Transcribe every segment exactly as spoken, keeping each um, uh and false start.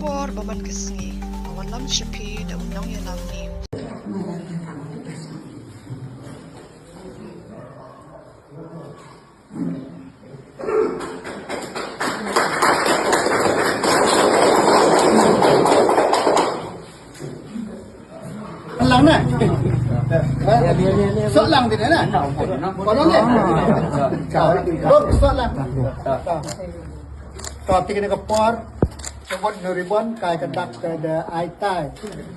Por ba man ka sngi, ka wallam sha phi da u Nongïalam News. Lang na. Sok lang din na. Kono le. Sok lang. To, ti kine ka por. Sebut nuri bon kai ka dak ka da ai tai.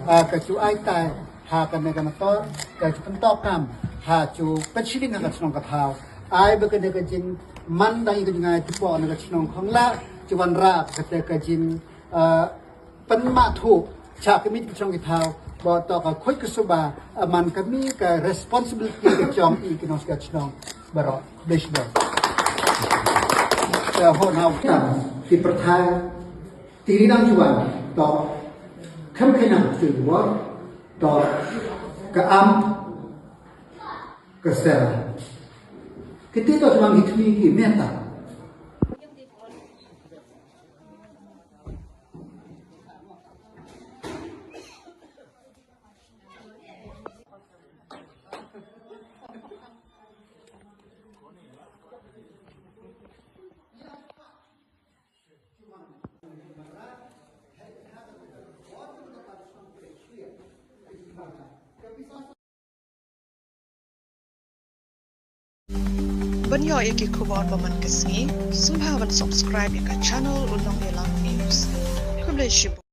Ah, ka chu ai tai. Ha kane ka nator ka ju pyntok kam ha ju pynshilling ha ka chnong ka thaw. Ai ba kane ka jingman dang ïa ka jingïatyngkhuh na ka chnong Khonglah ju wanrah kata ka jing, ah, pynmathuh cha ka mit ka chnong ka thaw ba to ka khuid ka suba, ah, man ka mi ka responsibility ka jong i ki nongshong ka chnong baroh. Bless you. Ka hon hau ki pyrthai. Ti ri nang chuan to kham khe nang tu wor to ka am ka sera. Kiti to chuan ki thni ki meta. Ban ïoh ïa ki khubor ba man ka sngi, sngewbha ban subscribe ïa ka channel U Nongïalam News. Khublei shibun.